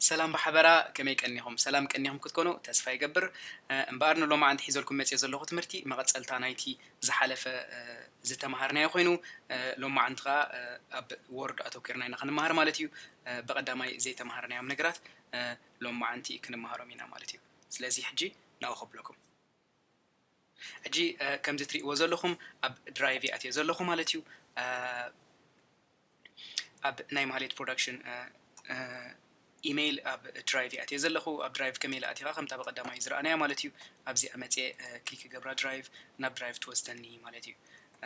ሰላም ብሓበራ፣ ከመይ ቀኒኹም? ሰላም ቀኒኹም ክትኮኑ ተስፋ ይገብር። እ፣ እምበኣር ንሎማዓንቲ ሒዘልኩም መፅዮ ዘለኹ ትምህርቲ መቐፀልታ ናይቲ ዝሓለፈ፣ እ፣ ዝተምሃርናዮ ኮይኑ፣ እ፣ ሎማዓንቲ ኸዓ፣ እ፣ ኣብ ወርድ ኣተኲርና ኢና ክንምሃር ማለት እዩ። እ፣ ብቐዳማይ ዘይተምሃርናዮም ነገራት፣ እ፣ ሎማዓንቲ ክንምሃሮም ኢና ማለት እዩ። ስለዚ ሕጂ ናብኡ ከብለኩም። ሕጂ፣ እ፣ ከምዚ ትርእይዎ ዘለኹም ኣብ ድራይቭ ይኣትዮ ዘለኹ ማለት እዩ። እ፣ ኣብ ናይ ማህሌት ፕሮዳክሽን፣ እ፣ እ፣ ኢሜይል ኣብ ድራይቭ ይኣትዮ ዘለኹ። ኣብ ድራይቭ ከመይ ኢለ ኣቲኻ ከምታ ብቐዳማይ ዝረኣናያ ማለት እዩ። ኣብዚኣ መፅየ፣ እ፣ ክሊክ ገብራ ድራይቭ፣ ናብ ድራይቭ ትወስደኒ ማለት እዩ።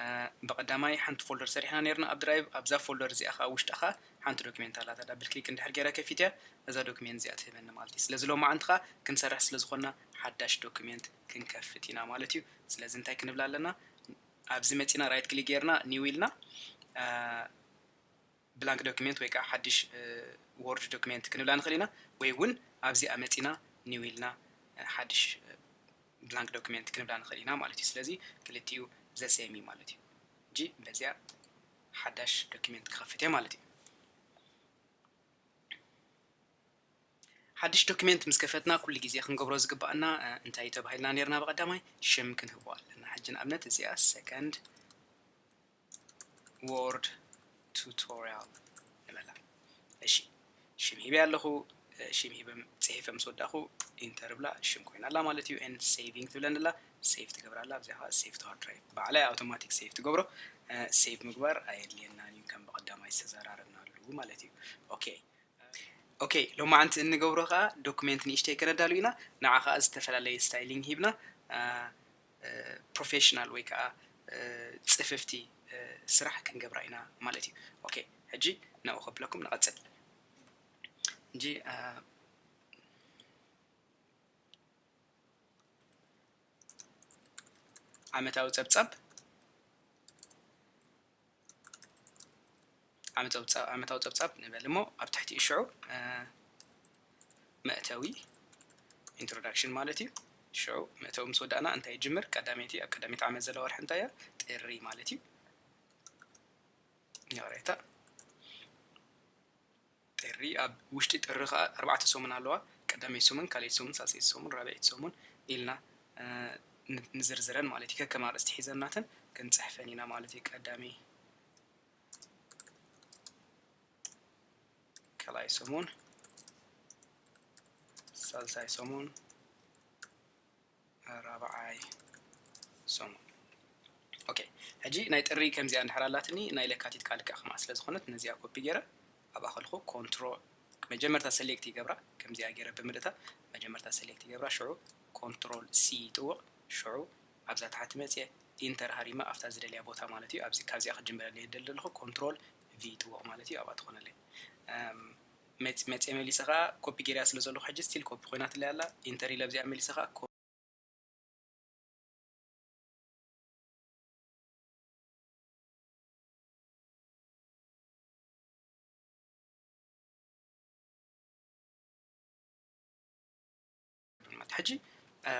እ፣ ብቐዳማይ ሓንቲ ፎልደር ሰሪሕና ነርና ኣብ ድራይቭ። ኣብዛ ፎልደር እዚኣ ኸዓ ውሽጣ ኸዓ ሓንቲ ዶክሜንት ኣላታ። ዳብል ክሊክ እንድሕር ገይረ ከፊትያ እዛ ዶክሜንት እዚኣ ትህበኒ ማለት እዩ። ስለዚ ሎማዓንቲ ኸዓ ክንሰርሕ ስለ ዝኾንና ሓዳሽ ዶክሜንት ክንከፍት ኢና ማለት እዩ። ስለዚ እንታይ ክንብል ኣለና? ኣብዚ መፂና ራይት ክሊክ ጌርና ኒው ኢልና፣ እ፣ ብላንክ ዶክሜንት ወይ ከዓ ሓድሽ፣ እ፣ ወርድ ዶክሜንት ክንብላ ንኽእል ኢና፣ ወይ እውን ኣብዚኣ መፂና ኒው ኢልና፣ እ፣ ሓድሽ፣ እ፣ ብላንክ ዶክሜንት ክንብላ ንኽእል ኢና ማለት እዩ። ስለዚ ክልቲኡ ዘ ሴም እዩ ማለት እዩ። ሕጂ በዚኣ ሓዳሽ ዶክሜንት ክኸፍት እየ ማለት እዩ። ሓድሽ ዶክሜንት ምስ ከፈትና ኩሉ ግዜ ክንገብሮ ዝግባኣና፣ እ፣ እንታይ እዩ ተባሂልና ነርና ብቐዳማይ? ሽም ክንህቦ ኣለና። ሕጂ ንኣብነት እዚኣ ሰከንድ ወርድ ቱቶርያል ንበላ። እሺ፣ ሽም ሂበ ኣለኹ። እ፣ ሽም ሂበ ጽሒፈ ምስ ወዳእኹ ኢንተር ብላ ሽም ኮይና ኣላ ማለት እዩ። ኤንድ ሴቪንግ ትብለኒ ኣላ፣ ሴቭ ትገብራ ኣላ። ኣብዚኣ ኸዓ ሴቭ ቱ ሃርድ ድራይቭ፣ ባዕላ ኣውቶማቲክ ሴቭ ትገብሮ። እ፣ ሴቭ ምግባር ኣየድልየናን እዩ፣ ከም ብቐዳማይ ዝተዘራረብናሉ ማለት እዩ። ኦኬ። ኦኬ፣ ሎማዓንቲ እንገብሮ ኸዓ ዶክሜንት ንእሽተይ ከነዳሉ ኢና። ንዓ ኸዓ ዝተፈላለየ ስታይሊንግ ሂብና፣ እ፣ እ፣ ፕሮፌሽናል ወይ ከዓ፣ እ፣ ጽፍፍቲ፣ እ፣ ስራሕ ክንገብራ ኢና ማለት እዩ። ኦኬ፣ ሕጂ ናብኡ ከብለኩም ንቐጽል። ሕጂ፣ እ፣ ዓመታዊ ጸብጻብ፣ ዓመታዊ ጸ-፣ ዓመታዊ ጸብጻብ ንበል እሞ ኣብ ትሕቲ ሽዑ፣ እ፣ መእተዊ፣ ኢንትሮዳክሽን ማለት እዩ። ሽዑ መእተዊ ምስ ወዳእና እንታይ ይጅምር? ቀዳመይቲ፣ ኣብ ቀዳመይቲ ዓመት ዘላ ወርሒ እንታይ እያ? ጥሪ ማለት እዩ። ይቕሬታ። ጥሪ፣ ኣብ ውሽጢ ጥሪ ኸዓ ኣርባዕተ ሰሙን ኣለዋ። ቀዳመይቲ ሰሙን፣ ካልኣይቲ ሰሙን፣ ሳልሰይቲ ሰሙን፣ ራብዐይቲ ሰሙን ኢልና፣ እ፣ ን-፣ ንዝርዝረን ማለት እዩ። ከከም ኣርእስቲ ሒዘናተን ክንጽሕፈን ኢና ማለት እዩ። ቀዳመይ፣ ካልኣይ ሰሙን፣ ሳልሳይ ሰሙን፣ ራብዓይ ሰሙን። ኦኬ፣ ሕጂ ናይ ጥሪ ከምዚኣ እንድሕር ኣላትኒ፣ ናይ ለካቲት ካልእ ከዓ ከምኣ ስለ ዝኾነት፣ ነዚኣ ኮፒ ገይረ ኣብኣ ከለኹ ኮንትሮል፣ መጀመርታ ሰሌክት ይገብራ፣ ከምዚኣ ገይረ ብምልእታ መጀመርታ ሰሌክት ይገብራ፣ ሽዑ ኮንትሮል ሲ ይጥውቕ፣ ሽዑ ኣብዛ ታሕቲ መፅየ ኢንተር ሃሪመ ኣብታ ዝደልያ ቦታ ማለት እዩ። ኣብዚ፣ ካብዚኣ ክጅምረለይ ይደሊ ኣለኹ፣ ኮንትሮል ቪ ይጥውቕ ማለት እዩ፣ ኣብኣ ትኾነለይ። እም፣ መፅ-፣ መፅየ መሊሰ ከዓ ኮፒ ገይረያ ስለ ዘለኹ ሕጂ ስቲል ኮፒ ኮይናትለይ ኣላ። ኢንተር ኢለ ኣብዚኣ መሊሰ ከዓ ኮ-፣ ሕጂ፣ እ፣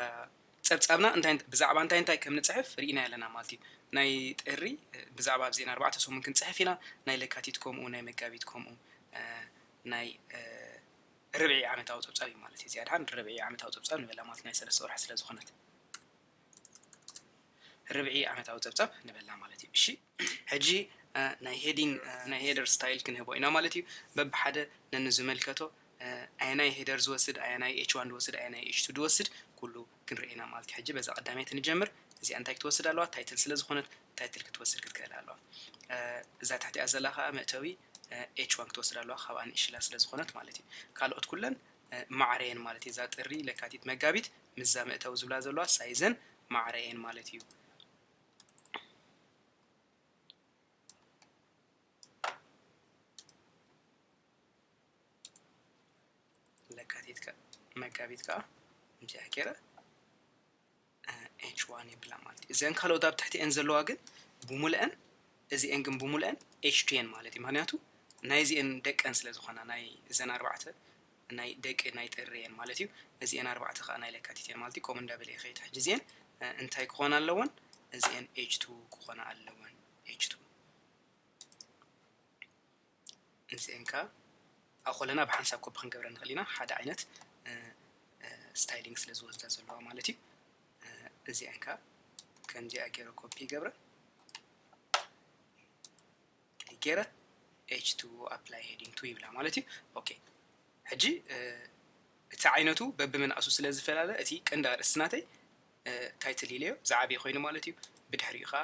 ጸብጻብና እንታይ፣ ብዛዕባ እንታይ እንታይ ከም ንጽሕፍ ርኢና ኣለና ማለት እዩ። ናይ ጥሪ፣ እ፣ ብዛዕባ ኣብዚኤን ኣርባዕተ ሰሙን ክንጽሕፍ ኢና። ናይ ለካቲት ከምኡ፣ ናይ መጋቢት ከምኡ፣ እ፣ ናይ፣ እ፣ ርብዒ ዓመታዊ ጸብጻብ እዩ ማለት እዩ። እዚኣ ድሓን ርብዒ ዓመታዊ ጸብጻብ ንበላ ማለት ናይ ሰለስተ ወርሒ ስለ ዝኾነት። ርብዒ ዓመታዊ ጸብጻብ ንበላ ማለት እዩ። እሺ፣ ሕጂ፣ እ፣ ናይ ሄዲንግ፣ እ፣ ናይ ሄደር ስታይል ክንህቦ ኢና ማለት እዩ። በብሓደ ነንዝመልከቶ፣ እ፣ ኣየናይ ሄደር ዝወስድ፣ ኣየናይ ኤች ዋን ዝወስድ፣ ኣየናይ ኤች ቱ ዝወስድ፣ ኩሉ ክንርኢ ኢና ማለት እዩ። ሕጂ በዛ ቀዳመይቲ ንጀምር። እዚኣ እንታይ ክትወስድ ኣለዋ? ታይትል ስለ ዝኾነት ታይትል ክትወስድ ክትክእል ኣለዋ። እ፣ እዛ ትሕቲኣ ዘላ ኸኣ መእተዊ፣ እ፣ ኤች ዋን ክትወስድ ኣለዋ፣ ካብኣ ንእሽላ ስለ ዝኾነት ማለት እዩ። ካልኦት ኩለን፣ እ፣ ማዕረ እየን ማለት እዩ። እዛ ጥሪ፣ ለካቲት፣ መጋቢት ምስዛ መእተዊ ዝብላ ዘለዋ ሳይዘን ማዕረ እየን ማለት እዩ። ለካቲት ከ-፣ መጋቢት ከኣ ከምዚኣ ገይረ፣ እ፣ ኤች ዋን ይብላ ማለት እዩ። እዘን ካልኦት ኣብ ትሕቲኤን ዘለዋ ግን ብሙልአን፣ እዚኤን ግን ብሙልአን ኤች ቱ እየን ማለት እዩ። ምኽንያቱ ናይዚኤን ደቀን ስለ ዝኾና፣ ናይ እዘን ኣርባዕተ ናይ ደቂ ናይ ጥሪ እየን ማለት እዩ። እዚኤን ኣርባዕተ ከኣ ናይ ለካቲት እየን ማለት እዩ። ከምኡ እንዳበለ ይኸይድ። ሕጂ እዚኤን፣ እ፣ እንታይ ክኾና ኣለወን? እዚኤን ኤች ቱ ክኾና ኣለወን። ኤች ቱ። እዚኤን ከኣ ኣብ ኮለና ብሓንሳብ ኮፒ ክንገብረ ንኽእል ኢና፣ ሓደ ዓይነት ስታይሊንግ ስለ ዝወስዳ ዘለዋ ማለት እዩ። እዚኣን ከዓ ከምዚኣ ገይረ ኮፒ ይገብረ፣ ክሊክ ገይረ ኤች ቱ ኣፕላይ ሄዲንግ ቱ ይብላ ማለት እዩ። ኦኬ፣ ሕጂ እቲ ዓይነቱ በብመንኣሱ ስለ ዝፈላለ እቲ ቀንዲ ኣርእስቲ ናተይ ታይትል ኢለዮ ዝዓበየ ኮይኑ ማለት እዩ። ብድሕሪኡ ከዓ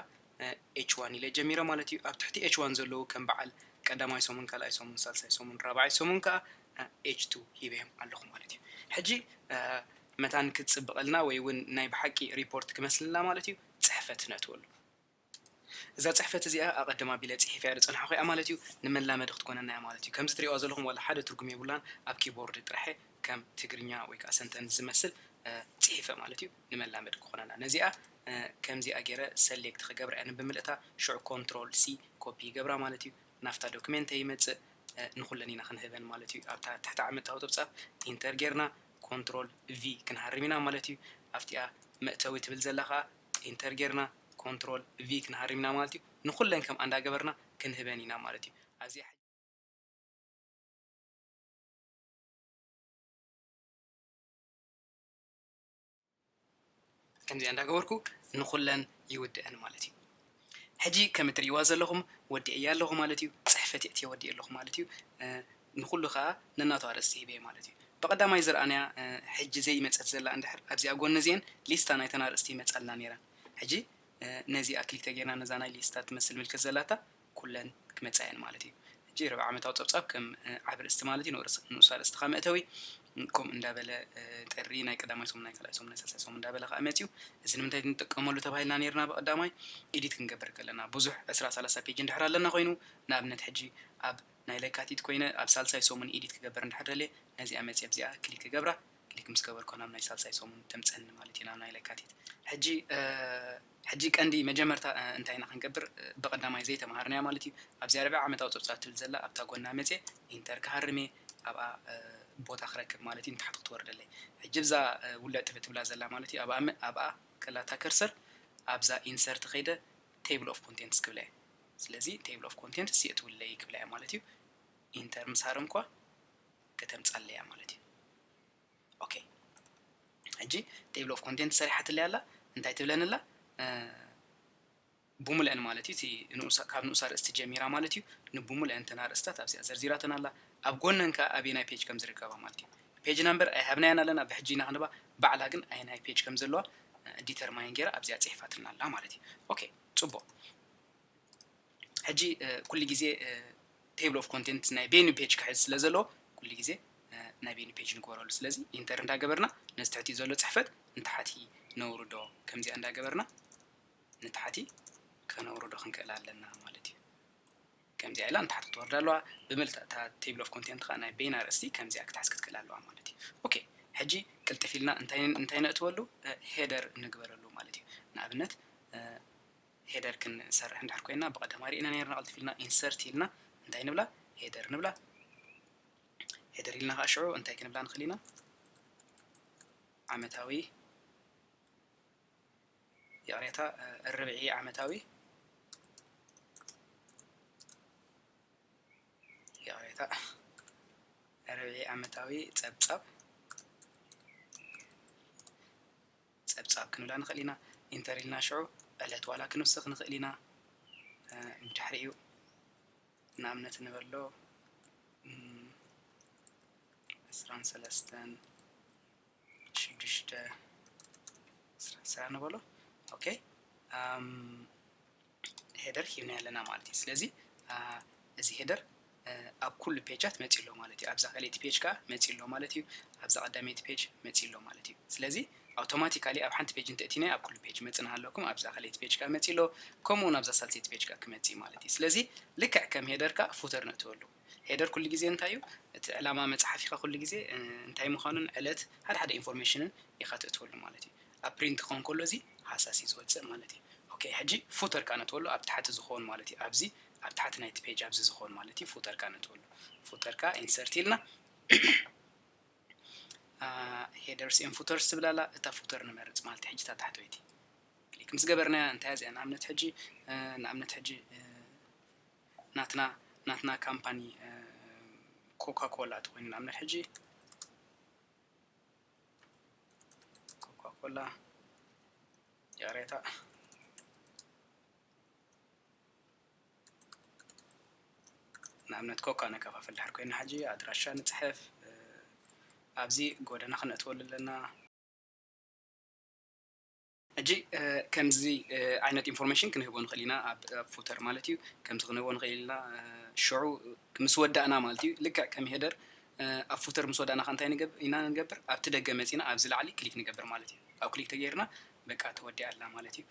ኤች ዋን ኢለ ጀሚረ ማለት እዩ። ኣብ ትሕቲ ኤች ዋን ዘለዉ ከም በዓል ቀዳማይ ሰሙን፣ ካልኣይ ሰሙን፣ ሳልሳይ ሰሙን፣ ራብዓይ ሰሙን ከዓ ኤች ቱ ሂበዮም ኣለኹ ማለት እዩ። ሕጂ መታን ክትፅብቐልና ወይ እውን ናይ ብሓቂ ሪፖርት ክመስልና ማለት እዩ፣ ፅሕፈት ነእትወሉ። እዛ ፅሕፈት እዚኣ ኣቐድም ኣቢለ ፅሒፈያ ዝፀናሕኹ እያ ማለት እዩ። ንመላመዲ ክትኮነና እያ ማለት እዩ። ከምዚ ትሪእዋ ዘለኹም ዋላ ሓደ ትርጉም የብላን። ኣብ ኪቦርድ ጥራሕ ከም ትግርኛ ወይ ከዓ ሰንተንስ ዝመስል ፅሒፈ ማለት እዩ። ንመላመዲ ክኾነና ነዚኣ ከምዚኣ ገይረ ሰሌክት ክገብራ እያ ንብምልእታ። ሽዑ ኮንትሮል ሲ ኮፒ ይገብራ ማለት እዩ። ናብታ ዶክሜንተ ይመፅእ። ንኩለን ኢና ክንህበን ማለት እዩ። ኣብታ ትሕቲ ዓመታዊ ፀብፃብ ኢንተር ጌርና ኮንትሮል ቪ ክንሃርም ኢና ማለት እዩ። ኣብቲኣ መእተዊ ትብል ዘላ ከዓ ኢንተር ጌርና ኮንትሮል ቪ ክንሃርም ኢና ማለት እዩ። ንኩለን ከምኣ እንዳገበርና ክንህበን ኢና ማለት እዩ። ኣብዚኣ ከምዚኣ እንዳገበርኩ ንኩለን ይውድአን ማለት እዩ። ሕጂ ከም እትርእይዋ ዘለኹም ወዲእያ ኣለኹ ማለት እዩ። ፅሕፈት የእትየ ወዲእ ኣለኹ ማለት እዩ። ንኩሉ ከዓ ነናቱ ኣርእስቲ ሂበ ማለት እዩ። ብቐዳማይ ዝረኣናያ ሕጂ ዘይመፀት ዘላ እንድሕር ኣብዚኣ ጎኒ እዚአን ሊስታ ናይተን ኣርእስቲ ይመፃልና ነይረን። ሕጂ ነዚኣ ክሊክ ተጌርና ነዛ ናይ ሊስታ ትመስል ምልክት ዘላታ ኩለን ክመፃ እየን ማለት እዩ። ሕጂ ርብዓ ዓመታዊ ፀብፃብ ከም ዓቢ ርእስቲ ማለት እዩ፣ ንኡስ ኣርእስቲ ከዓ መእተዊ ከምኡ እንዳበለ ጥሪ ናይ ቀዳማይ ሰሙን፣ ናይ ካልኣይ ሰሙን፣ ናይ ሳልሳይ ሰሙን እንዳበለ ከዓ መፅዩ። እዚ ንምንታይ ንጥቀመሉ ተባሂልና ነይርና? ብቐዳማይ ኤዲት ክንገብር ከለና ብዙሕ ዕስራ ሰላሳ ፔጅ እንድሕር ኣለና ኮይኑ፣ ንኣብነት ሕጂ ኣብ ናይ ለካቲት ኮይነ ኣብ ሳልሳይ ሰሙን ኤዲት ክገብር እንድሕር ደልየ ነዚኣ መፅየ ኣብዚኣ ክሊክ ክገብራ። ክሊክ ምስ ገበርኩ ናብ ናይ ሳልሳይ ሰሙን ተምፀኒ ማለት እዩ፣ ናብ ናይ ለካቲት። ሕጂ ሕጂ ቀንዲ መጀመርታ እንታይ ኢና ክንገብር? ብቐዳማይ ዘይተምሃርናያ ማለት እዩ። ኣብዚኣ ርብዒ ዓመታዊ ፀብፃብ ትብል ዘላ ኣብታ ጎና መፅየ ኢንተር ክሃርም እየ፣ ኣብኣ ቦታ ክረክብ ማለት እዩ፣ ንታሕቲ ክትወርደለይ። ሕጂ ብዛ ውልዕ ጥፍ ትብላ ዘላ ማለት እዩ፣ ኣብኣ ከላታ ከርሰር ኣብዛ ኢንሰርት ከይደ ቴብል ኦፍ ኮንቴንትስ ክብላ እየ። ስለዚ ቴብል ኦፍ ኮንቴንትስ የእትውለይ ክብላ እየ ማለት እዩ። ኢንተር ምስ ሃረምኳ ከተምፃለያ ማለት እዩ። ኦኬ፣ ሕጂ ቴብል ኦፍ ኮንቴንት ሰሪሓትለይ ኣላ። እንታይ ትብለንላ? ብሙልአን ማለት እዩ፣ ካብ ንኡሳ ርእስቲ ጀሚራ ማለት እዩ። ንብሙልአን ተን ኣርእስታት ኣብዚኣ ዘርዚራተን ኣላ። ኣብ ጎነን ከዓ ኣበየናይ ፔጅ ከም ዝርከባ ማለት እዩ። ፔጅ ናምበር ኣይሃብናያን ኣለና፣ ብሕጂ ኢና ክንባ። ባዕላ ግን ኣየናይ ፔጅ ከም ዘለዋ ዲተርማይን ገይራ ኣብዚኣ ፅሒፋትና ኣላ ማለት እዩ። ኦኬ፣ ፅቡቅ። ሕጂ ኩሉ ግዜ ቴብል ኦፍ ኮንቴንት ናይ በይኑ ፔጅ ክሕዝ ስለ ዘለዎ ኩሉ ግዜ ናይ በይኑ ፔጅ ንግበረሉ። ስለዚ ኢንተር እንዳገበርና ነዚ ትሕቲ ዘሎ ፅሕፈት ንታሕቲ ነውርዶ። ከምዚኣ እንዳገበርና ንታሕቲ ከነውርዶ ክንክእል ኣለና ማለት እዩ። ከምዚኣ ኢላ ንታሕቲ ክትወርድ ኣለዋ። ብምልእታ እታ ቴብል ኦፍ ኮንቴንት ከዓ ናይ በይና ርእስቲ ከምዚኣ ክትሕዝ ክትክእል ኣለዋ ማለት እዩ። ኦኬ፣ ሕጂ ቅልጥፍ ኢልና እንታይ ነእትወሉ? ሄደር ንግበረሉ ማለት እዩ። ንኣብነት ሄደር ክንሰርሕ እንድሕር ኮይና ብቐደማ ርኢና ነርና። ቅልጥፍ ኢልና ኢንሰርት ኢልና እንታይ ንብላ? ሄደር ንብላ። ሄደር ኢልና ከዓ ሽዑ እንታይ ክንብላ ንኽእል ኢና? ዓመታዊ፣ ይቕሬታ፣ ርብዒ ዓመታዊ፣ ይቕሬታ፣ ርብዒ ዓመታዊ ፀብፃብ ፀብፃብ ክንብላ ንኽእል ኢና። ኢንተር ኢልና ሽዑ ዕለት ዋላ ክንውስኽ ንኽእል ኢና። ብድሕሪኡ ንኣብነት ንበሎ ዕስራን ሰለስተን ሽዱሽተ ዕስራ ንበሎ። ኦኬ፣ ሄደር ሂብና ኣለና ማለት እዩ። ስለዚ እዚ ሄደር ኣብ ኩሉ ፔጃት መፂ ኣሎ ማለት እዩ። ኣብዛ ካልኣይቲ ፔጅ ከዓ መፂ ኣሎ ማለት እዩ። ኣብዛ ቀዳመይቲ ፔጅ መፂ ኣሎ ማለት እዩ። ስለዚ ኣውቶማቲካሊ ኣብ ሓንቲ ፔጅ እንተእቲናዮ ኣብ ኩሉ ፔጅ መፅና ኣለኩም። ኣብዛ ካልኣይቲ ፔጅ ከዓ መፂ ኣሎ፣ ከምኡ እውን ኣብዛ ሳልሰይቲ ፔጅ ከዓ ክመፅእ ማለት እዩ። ስለዚ ልክዕ ከም ሄደር ከዓ ፉተር ነእትወሉ። ሄደር ኩሉ ግዜ እንታይ እዩ? እቲ ዕላማ መፅሓፊኻ ኩሉ ግዜ እንታይ ምዃኑን ዕለት ሓደ ሓደ ኢንፎርሜሽንን ኢኻ ተእትወሉ ማለት እዩ። ኣብ ፕሪንት ክኸውን ከሎ እዚ ሃሳስ እዩ ዝወፅእ ማለት እዩ። ኦኬ፣ ሕጂ ፉተር ከዓ ነእትወሉ ኣብ ታሕቲ ዝኸውን ማለት እዩ። ኣብዚ ኣብ ታሕቲ ናይቲ ፔጅ ኣብዚ ዝኸውን ማለት እዩ። ፉተር ከዓ ነእትወሉ። ፉተር ከዓ ኢንሰርት ኢልና ሄደርስ ኤን ፉተርስ ትብል ኣላ፣ እታ ፉተር ንመርፅ ማለት እዩ። ሕጂ እታ ታሕተወይቲ ክሊክ ምስ ገበርናያ እንታይ እዚኣ ንኣብነት ሕጂ ንኣብነት ሕጂ ናትና ናትና ካምፓኒ ኮካ ኮላ ተኮይኑ ንኣብነት ሕጂ ኮካ ኮላ፣ ይቕሬታ፣ ንኣብነት ኮካ ነከፋፍል ድሕር ኮይና ሕጂ ኣድራሻ ንፅሕፍ። ኣብዚ ጎደና ክነእትወሉ ኣለና። ሕጂ ከምዚ ዓይነት ኢንፎርሜሽን ክንህቦ ንኽእል ኢና ኣብ ፉተር ማለት እዩ። ከምዚ ክንህቦ ንኽእል ኢና። ሽዑ ምስ ወዳእና ማለት እዩ፣ ልክዕ ከም ሄደር ኣብ ፉተር ምስ ወዳእና ከ እንታይ ንገብ- ኢና ንገብር? ኣብቲ ደገ መፂና ኣብዚ ላዕሊ ክሊክ ንገብር ማለት እዩ። ኣብ ክሊክ ተገይርና በቃ ተወዲኣ ኣላ ማለት እዩ።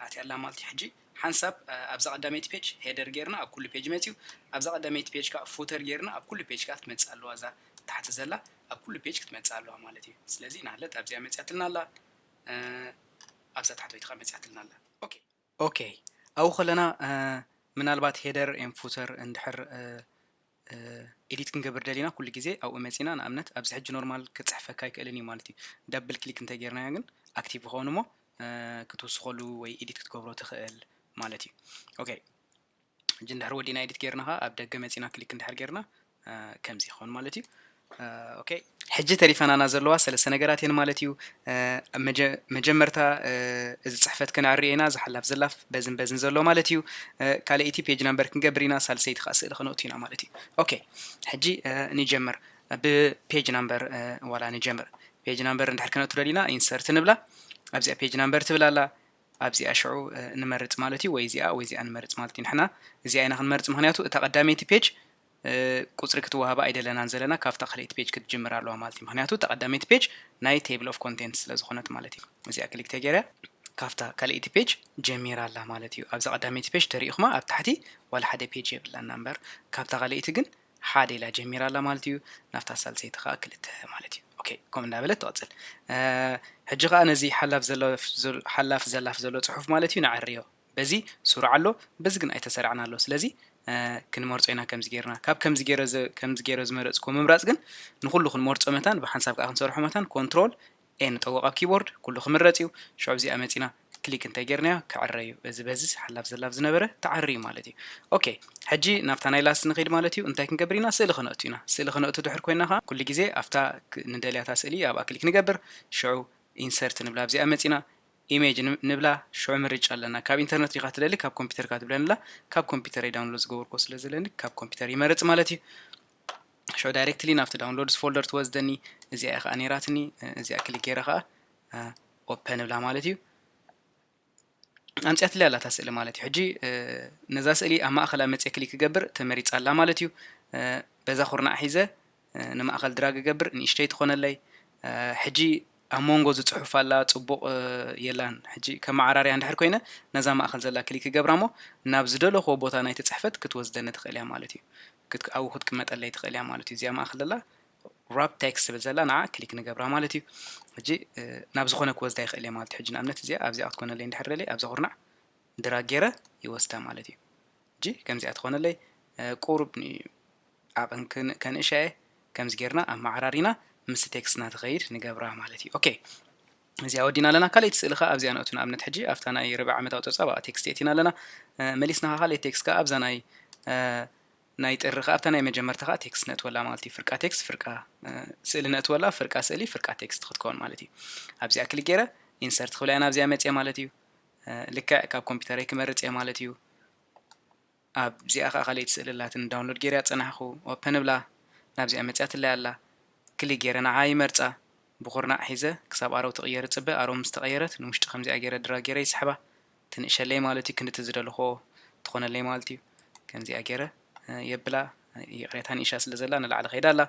ኣትያ ኣላ ማለት እዩ። ሕጂ ሓንሳብ ኣብዛ ቀዳመይቲ ፔጅ ሄደር ገይርና ኣብ ኩሉ ፔጅ መፅዩ፣ ኣብዛ ቀዳመይቲ ፔጅ ከዓ ፉተር ገይርና ኣብ ኩሉ ፔጅ ከዓ ክትመፅእ ኣለዋ። እዛ ታሕቲ ዘላ ኣብ ኩሉ ፔጅ ክትመፅእ ኣለዋ ማለት እዩ። ስለዚ ናህለት ኣብዚኣ መፅያትልና ኣላ፣ ኣብዛ ታሕተወይቲ ከዓ መፅያትልና ኣላ። ኦኬ ኦኬ ኣብኡ ከለና ምናልባት ሄደር ኤን ፉተር እንድሕር ኤዲት ክንገብር ደሊና ኩሉ ግዜ ኣብኡ መፂና ንኣብነት ኣብዚ ሕጂ ኖርማል ክፅሕፈካ ኣይክእልን እዩ ማለት እዩ። ደብል ክሊክ እንተጌርናዮ ግን ኣክቲቭ ይኸውን እሞ ክትውስኸሉ ወይ ኤዲት ክትገብሮ ትኽእል ማለት እዩ። ኦኬ ሕጂ እንድሕር ወዲና ኤዲት ጌርና ኸዓ ኣብ ደገ መፂና ክሊክ እንድሕር ጌርና ከምዚ ይኸውን ማለት እዩ። ኦኬ ሕጂ ተሪፈናና ዘለዋ ሰለስተ ነገራት እየን ማለት እዩ። መጀመርታ እዚ ፅሕፈት ክነዕሪ ኢና፣ እዚ ሓላፍ ዘላፍ በዝን በዝን ዘሎ ማለት እዩ። ካልኣይቲ ፔጅ ናምበር ክንገብር ኢና፣ ሳልሰይቲ ከዓ ስእሊ ክነእቱ ኢና ማለት እዩ። ኦኬ ሕጂ ንጀምር፣ ብፔጅ ናምበር ዋላ ንጀምር። ፔጅ ናምበር እንድሕር ክነእቱ ደሊና ኢንሰርት ንብላ፣ ኣብዚኣ ፔጅ ናምበር ትብል ኣላ። ኣብዚኣ ሽዑ ንመርፅ ማለት እዩ፣ ወይ እዚኣ ወይ እዚኣ ንመርፅ ማለት እዩ። ንሕና እዚኣ ኢና ክንመርፅ፣ ምክንያቱ እታ ቀዳመይቲ ፔጅ ቁፅሪ ክትወሃባ ኣይደለናን ዘለና፣ ካብታ ካልኣይቲ ፔጅ ክትጅምር ኣለዋ ማለት እዩ። ምክንያቱ እታ ቀዳመይቲ ፔጅ ናይ ቴብል ኦፍ ኮንቴንት ስለ ዝኾነት ማለት እዩ። እዚኣ ክሊክ ተገይረ ካብታ ካልኣይቲ ፔጅ ጀሚራ ኣላ ማለት እዩ። ኣብዛ ቀዳመይቲ ፔጅ ተሪኢኹማ ኣብ ታሕቲ ዋላ ሓደ ፔጅ የብላና እምበር ካብታ ካልኣይቲ ግን ሓደ ኢላ ጀሚራ ኣላ ማለት እዩ። ናብታ ሳልሰይቲ ከዓ ክልተ ማለት እዩ። ኦኬ ከምኡ እንዳበለት ትቐፅል። ሕጂ ከዓ ነዚ ሓላፍ ዘላፍ ዘሎ ፅሑፍ ማለት እዩ ንዓርዮ። በዚ ስሩዕ ኣሎ፣ በዚ ግን ኣይተሰራዕን ኣሎ። ስለዚ ክንመርፆ ኢና ከምዚ ጌርና። ካብ ከምዚ ገይረ ከምዚ ገይረ ዝመረፅኩ ምምራፅ ግን ንኩሉ ክንመርፆ መታን ብሓንሳብ ከዓ ክንሰርሖ መታን ኮንትሮል ኤ ንጠውቕ ኣብ ኪቦርድ ኩሉ ክምረፅ እዩ። ሽዑ ኣብዚኣ መፂና ክሊክ እንተጌርናዮ ክዕረ እዩ። በዚ በዚ ሓላፍ ዘላፍ ዝነበረ ተዓሪ እዩ ማለት እዩ። ኦኬ ሕጂ ናብታ ናይ ላስት ንኸይድ ማለት እዩ። እንታይ ክንገብር ኢና? ስእሊ ክነእቱ ኢና። ስእሊ ክነእቱ ድሕር ኮይና ከዓ ኩሉ ግዜ ኣብታ ንደልያታ ስእሊ ኣብኣ ክሊክ ንገብር። ሽዑ ኢንሰርት ንብላ ኣብዚኣ መፂና ኢሜጅ ንብላ ሽዑ ምርጫ ኣለና። ካብ ኢንተርነት ዲኻ ትደሊ ካብ ኮምፒውተርካ ትብለንላ። ካብ ኮምፒውተር ዳውንሎድ ዝገበርኮ ስለ ዘለኒ ካብ ኮምፒውተር ይመርፅ ማለት እዩ። ሽዑ ዳይሬክትሊ ናብቲ ዳውንሎድስ ፎልደር ትወስደኒ። እዚኣ ከዓ ነይራትኒ። እዚኣ ክሊክ ገይረ ከዓ ኦፐን ንብላ ማለት እዩ። ኣምፅኣትለይ ኣላታ ስእሊ ማለት እዩ። ሕጂ ነዛ ስእሊ ኣብ ማእኸላ መፅየ ክሊክ ክገብር ተመሪፃ ኣላ ማለት እዩ። በዛ ኩርናዕ ሒዘ ንማእኸል ድራግ እገብር ንእሽተይ ትኾነለይ። ሕጂ ኣብ መንጎ ዝፅሑፍ ኣላ ፅቡቕ የላን። ሕጂ ከመዓራርያ እንድሕር ኮይነ ነዛ ማእኸል ዘላ ክሊክ ክገብራ እሞ ናብ ዝደለኽዎ ቦታ ናይቲ ፅሕፈት ክትወስደኒ ትኽእል እያ ማለት እዩ። ኣብኡ ክትቅመጠለይ ትኽእል እያ ማለት እዩ። እዚኣ ማእኸል ዘላ ራፕ ቴክስት ትብል ዘላ ንዓ ክሊክ ንገብራ ማለት እዩ። ሕጂ ናብ ዝኾነ ክወስዳ ይኽእል እየ ማለት እዩ። ሕጂ ንኣብነት እዚኣ ኣብዚኣ ክትኮነለይ እንድሕር ደልየ ኣብዛ ኩርናዕ ድራግ ገይረ ይወስዳ ማለት እዩ። ሕጂ ከምዚኣ ትኾነለይ ቁሩብ ዓቐን ከንእሻ እየ። ከምዚ ጌርና ኣመዓራሪና ምስ ቴክስትና ትኸይድ ንገብራ ማለት እዩ። ኦኬ እዚኣ ወዲና ኣለና። ካልኣይቲ ስእሊ ከዓ ኣብዚኣ ንእቱ። ንኣብነት ሕጂ ኣብታ ናይ ርብዒ ዓመታዊ ፀብፃብ ኣብኣ ቴክስት የእቲና ኣለና። መሊስና ከዓ ካልኣይቲ ቴክስት ከዓ ኣብዛ ናይ ናይ ጥሪ ከዓ ኣብታ ናይ መጀመርታ ከዓ ቴክስት ነእትወላ ማለት እዩ። ፍርቃ ቴክስት ፍርቃ ስእሊ ነእትወላ፣ ፍርቃ ስእሊ ፍርቃ ቴክስት ክትከውን ማለት እዩ። ኣብዚኣ ክሊክ ገይረ ኢንሰርት ክብላ እየ ናብዚኣ መፅየ ማለት እዩ። ልክዕ ካብ ኮምፒውተረይ ክመርፅ እየ ማለት እዩ። ኣብዚኣ ከዓ ካልኣይቲ ስእሊ ኣላትኒ ዳውንሎድ ገይረ ዝፀናሕኩ ኦፐን እብላ። ናብዚኣ መፅያትለይ ኣላ። ክሊክ ገይረ ንዓ ይመርፃ። ብኩርናዕ ሒዘ ክሳብ ኣረው ትቕየር እፅበ። ኣረው ምስ ተቐየረት ንውሽጢ ከምዚኣ ገይረ ድራግ ገይረ ይስሕባ። ትንእሸለይ ማለት እዩ። ክንድቲ ዝደለኹዎ ትኾነለይ ማለት እዩ። ከምዚኣ ገይረ የብላ። ይቕሬታ ንእሻ ስለ ዘላ ንላዕሊ ከይዳ ኣላ።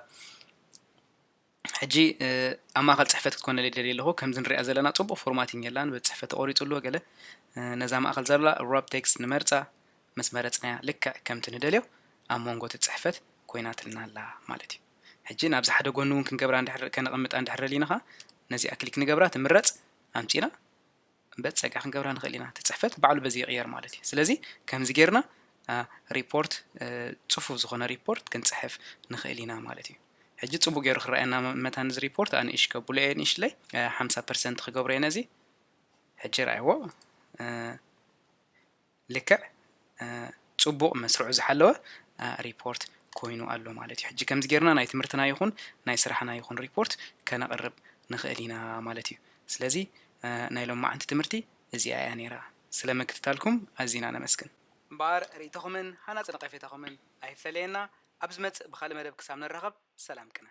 ሕጂ ኣብ ማእኸል ፅሕፈት ክትኮነለይ ደልየ ኣለኹ። ከምዚ ንሪኣ ዘለና ፅቡቕ ፎርማቲንግ የላን፣ በቲ ፅሕፈት ተቆሪፁ ኣለዎ ገለ። ነዛ ማእኸል ዘላ ራፕ ቴክስት ንመርፃ። ምስ መረፅናያ ልክዕ ከምቲ ንደልዮ ኣብ መንጎ እቲ ፅሕፈት ኮይናትልና ኣላ ማለት እዩ። ሕጂ ናብዚ ሓደ ጎኒ እውን ክንገብራ እንድሕር ከነቐምጣ እንድሕር ደሊና ኸዓ ነዚኣ ክሊክ ንገብራ፣ ትምረፅ። ኣምፂና በፀጋ ክንገብራ ንኽእል ኢና። እቲ ፅሕፈት ባዕሉ በዚ ይቕየር ማለት እዩ። ስለዚ ከምዚ ጌርና ሪፖርት፣ ፅፉፍ ዝኾነ ሪፖርት ክንፅሕፍ ንኽእል ኢና ማለት እዩ። ሕጂ ፅቡቅ ገይሩ ክረኣየና መታን እዚ ሪፖርት ኣንእሽ ከብሎ እየ፣ ንእሽለይ ሓምሳ ፐርሰንት ክገብሮ እየ ነዚ። ሕጂ ረኣይዎ። ልክዕ ፅቡቕ መስርዑ ዝሓለወ ሪፖርት ኮይኑ ኣሎ ማለት እዩ። ሕጂ ከምዚ ጌርና ናይ ትምህርትና ይኹን ናይ ስራሕና ይኹን ሪፖርት ከነቕርብ ንኽእል ኢና ማለት እዩ። ስለዚ ናይ ሎማዓንቲ ትምህርቲ እዚኣ እያ ነይራ። ስለ ምክትታልኩም ኣዚና ነመስግን። እምበኣር ርእይቶኹምን ሃናፂ ነቐፌታኹምን ኣይፈለየና። ኣብ ዝመፅእ ብኻልእ መደብ ክሳብ ንራኸብ ሰላም ቅነ።